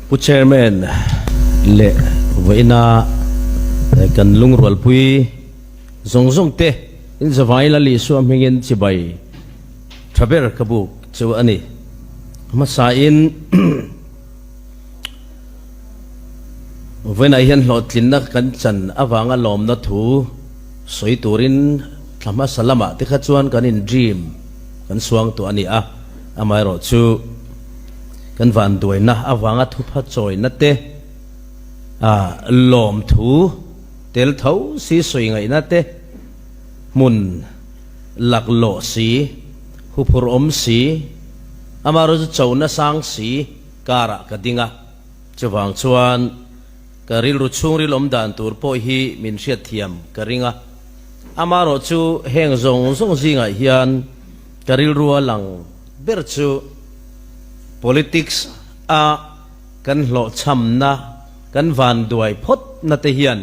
Pu Chairman leh vawiina kan lungrualpui zawng zawng te in zavai Lal Isua hmingin chibai tha ber ka buk chu a ni. Hmasain vawiinah hian hlawhtlinna kan chan avanga lawmna thu sawi turin thla hmasa lamah te kha chuan kan in dream kan suang tawh a ni a, amaherawhchu kan vanduaina avanga thupha chawina te lawmthu tel tho si sawi ngaihna te hmun laklawh si, huphurh awm si, amaherawhchu chona sang si karah ka ding a, chuvang chuan ka rilru chhungril awm dan tur pawh hi min hriatthiam ka ring a, amaherawhchu heng zawng zawng zingah hian ka rilrua lang ber chu politics a kan hlawhchhamna, kan vanduai phawtna te hian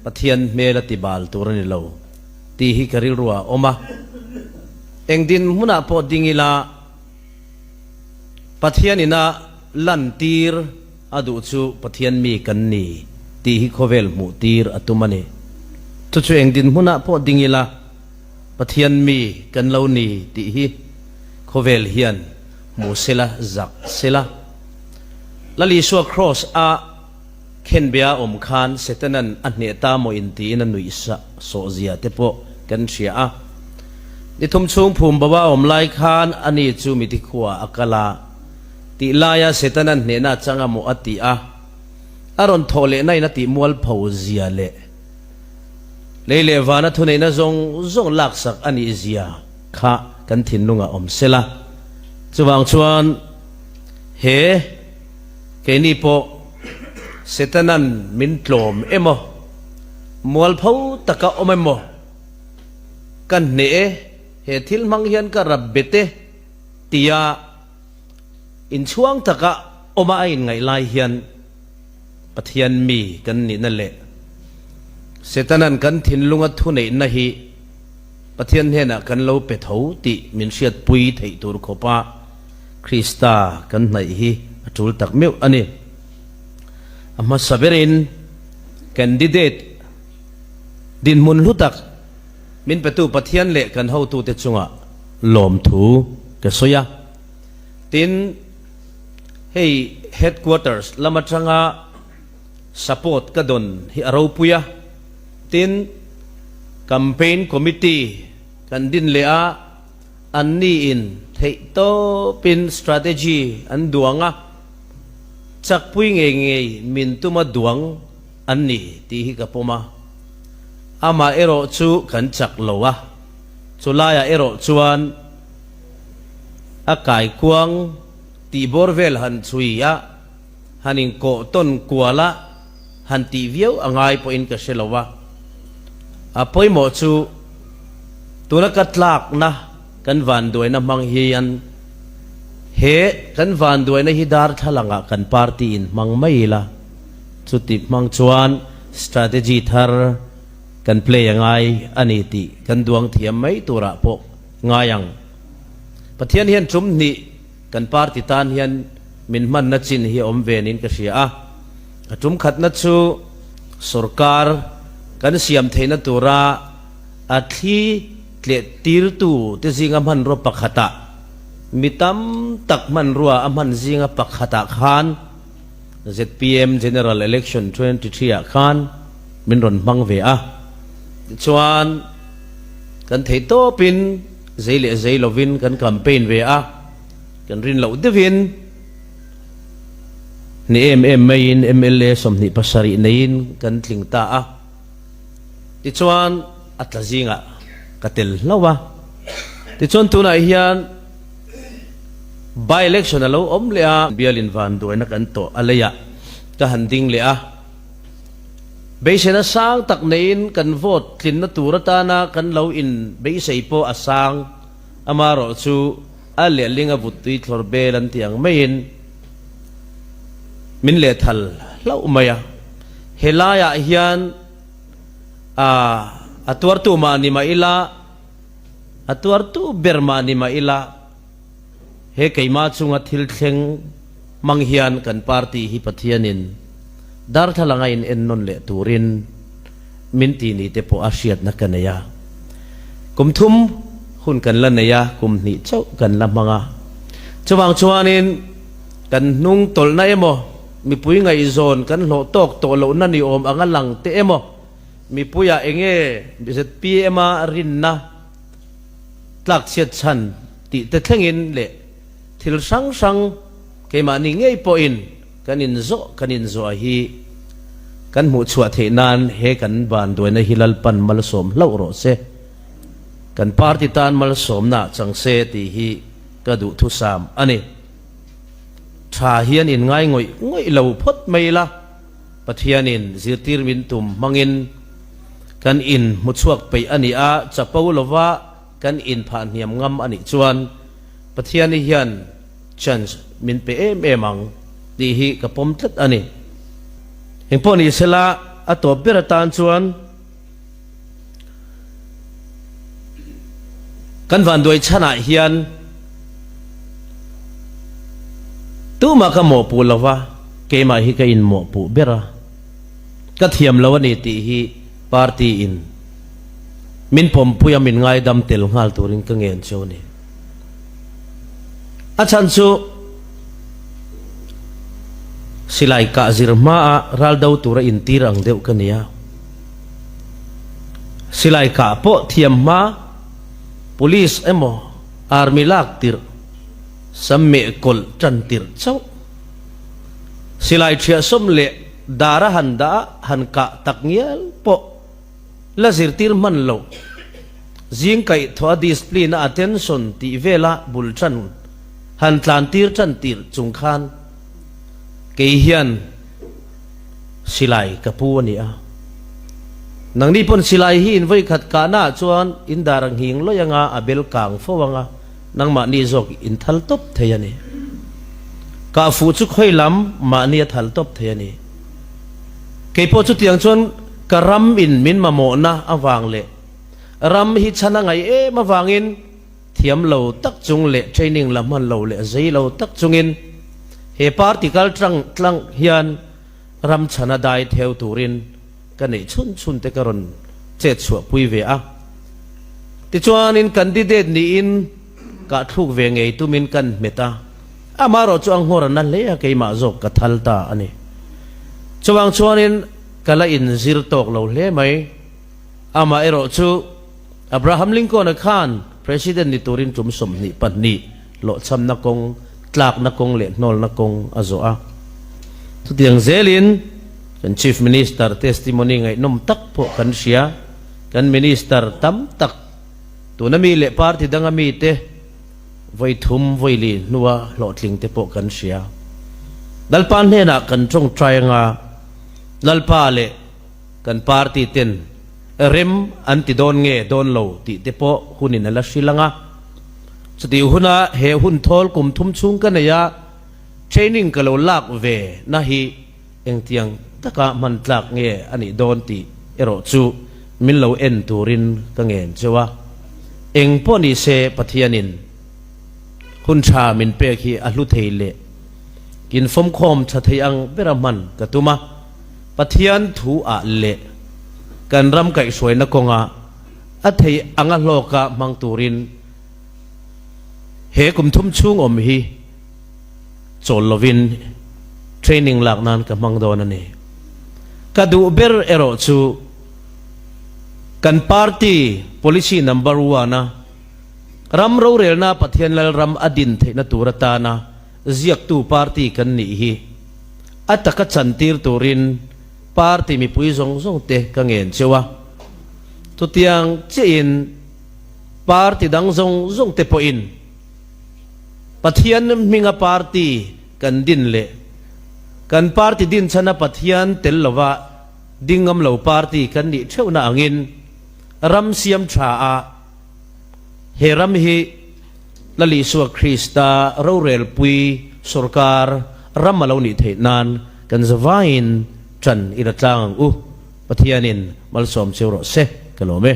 Pathian hmel a ti bal tur a ni lo tih hi ka rilru ah a awm a. Eng dinhmunah pawh ding ila Pathian ina lantir a duh chu Pathian mi kan ni tih hi khawvel hmuh tir a tum a ni. Chu chu eng dinhmunah pawh ding ila Pathian mi kan lo ni tih hi khawvel hian hmu sela, zak sela. Lal Isua Kraws a khenbia awm khan Setanan a hneh ta maw in tiin a nuih sawh zia te pawh kan hria a. Ni thum chhung phum bo a awm lai khan ani chu miti khua a kal a, tih laia Setanan hnehna a chang a maw a ti a, a rawn thawh lehna in a tih mualpho zia leh lei leh vana thuneihna zawng zawng laksak a nih zia kha kan thinlungah awm sela. Chuvang chuan he. Keini pawh Setanan min tlawm emaw, mualpho taka awm emaw ka hneh e, he thil hmang hian ka rap bet e tia inchhuang taka awma a inngaih lai hian Pathian mi kan nihna leh Setanan kan thinlunga thuneihna hi Pathian hnenah kan lo pe tho tih min hriatpui theih tur khawpa Krista kan hnaih hi a tul tak meuh a ni. A hmasa berin candidate dinhmun hlu tak min petu Pathian leh kan hotute chungah lawmthu ka sawi a. Tin, hei headquarters lam atanga support ka dawn hi a ropui a. Tin, campaign committee kan din leh a. Anni in theih tawpin strategy an duang a, chakpui ngei ngei min tuma duang an ni tih hi ka pawm a. Amah erawh chu kan chak lo a, chulaiah erawh chuan a kaikuang tih bawr vel han chhui a, han inkawh tawn kual a, han tih viau a ngai pawhin ka hre lo a. A pawimawh chu tuna ka tlakna kan vanduaina hmang hian he kan vanduaina hi darthlalangah kan party in hmang mai ila, chuti hmang chuan strategy thar kan play a ngai a ni tih kan duang thiam mai turah pawh ngai ang. Pathian hian tum hnih Kan party tan hian min hmanna chin hi a awm ve niin ka hria a, a tum khatna chu sorkar kan siam theihna tura a thli tleh tirtu te zinga hmanrua pakhatah mi tam tak hmanrua a hman zinga pakhatah khan zpm General Election 23 ah khan min rawn hmang ve a, tichuan kan theihtawpin Zei leh zei lovin kan campaign ve a, kan rin loh deuhin ni em em maiin mla 27 neiin kan tling ta a. Tichuan a tla zingah ka tel hlauh a. Tichuan tunah hian by election a lo awm leh a, bialin vanduaina kan tawh a leiah ka han ding leh a. Beiseina sang tak neiin kan vote tlinna tur atana kan lo in beisei pawh a sang, amarawh chu a lehling a vuttui thlawr bel an ti ang maiin min lehthal hlauh mai a. Helaiah hian a a tuartu mah ni mah ila, a tuartu ber mah ni mah ila, he keimah chunga thil thleng. hmang hian kan party hi Pathianin darthlalang a in ennawn leh turin min ti ni te pawh a hriatna ka nei a. Kum thum hun kan la nei a, kum hnih chauh kan la hmang a. Chuvang chuanin kan hnung tawlhna emaw, mipui ngaihzawn kan hlawh tawk tawh lohna ni awm anga lang te emaw, mipuiah enge zpm-a rinna tlakchhiat chhan tih te thlengin leh thil hrang hrang keimahni ngei pawhin kan inzawh kan inzawh hi kan hmuh chhuah theih nan he kan vanduaina hi Lalpan malsawm hlauh rawh se, kan party tan malsawmna chang se tih hi ka duhthusam a ni. Tha hian inngai ngawih ngawih lo phawt mai ila. Pathianin zirtir min tum hmangin kan in hmuchhuak peih a ni a, chapo lova kan inphah hniam ngam a nih chuan Pathiani hian chance min pe em em ang tih hi ka pawm tlat a ni. Engpawh ni sela a tawp ber atan chuan Kan vanduai chhanah hian tumah ka mawhpuh lo va, keimah hi ka inmawhpuh ber a, ka thiam lo a ni tih hi party in min pawmpui a, min ngaidam tel nghal turin ka ngen chu a ni. A chhan chu silai kah zir hmaa ral do tura intir ang deuh ka ni a. Silai kah pawh thiam hma Police emaw Army lak tirh sam meh kawlh tan tirh chauh. Silai thiah sawm leh dar a han dah a han kah tak ngial pawh la zirtir hman lo. Zing kaih thawh a discipline a attention tih vela bul tan han tlan tir tan tirh chung khan kei hian Silai ka pu a ni a. Nangni pawn silai hi in vawikhat kahna ah chuan in dar a nghing lawih anga a bel kang fo anga nangmahni zawk in thal tawp thei a ni. Kah fuh chu khawi lam mahni a thal tawp thei a ni. Keipawh chutiang chuan ka ram in min mamawhna avang leh ram hi chhan a ngaih em avangin Thiam lo tak chung leh training la hman lo leh zei lo tak chungin he party kal tlang tlang hian ram chhana dai theu turin ka neih chhun chhun te ka rawn chet chhuah pui ve a. Tichuanin candidate niin kah thluk ve ngei tumin kan hmet a, amaherawh chu a nghawr a na hle a keimah zawk ka thal ta a ni. Chuvang chuanin ka la inzir tawk lo hle mai. Amaherawh chu Abraham Lincoln-a khan President ni turin tum 22 hlawhchhamna kawng, tlakna kawng leh hnawlna kawng a zawh a. Chutiang zelin kan Chief Minister testimony ngaihnawm tak pawh kan hria. Kan Minister tam tak, tuna mi leh party danga mite vawi thum vawi li hnua hlawhtling te pawh kan hria. Lalpa hnenah kan tawngtai anga Lalpa leh Kan party ten rem an ti dawn nge dawn lo tih te pawh hunin a la hrilh ang a. Chutih huna he hun thawl kum thum chhung ka nei a, training ka lo lak ve na hi engtiang taka hman tlak nge a nih dawn tih erawh chu min lo en turin ka ngen cheu a. Eng pawh ni se Pathianin hun tha min pek hi a hlu thei leh infawmkhawm tha thei ang bera hman ka tum a. Pathian thu ah leh kan ram kaihhruaina kawnga a thei anga hlawka hmang turin he kum thum chhung awm hi chawl lovin training lak nan ka hmang dawn a ni. Ka duh ber erawh chu kan party policy number one a ram rorelna Pathian Lalram a din theihna tur atana ziaktu party kan nih hi A taka chantir turin party mipui zawng zawng te ka ngen cheu a. Chutiang chiahin party dang zawng zawng te pawhin Pathian hminga party kan din leh kan party din chhana Pathian tel lova ding ngam lo party kan nih theuhna angin ram siam tha a he ram hi Lal Isua Krista rorelpui sorkar ram a lo nih theih nan kan zavaiin ṭan i la tlang ang u. Pathianin malsawm cheu rawh se, ka lawm e.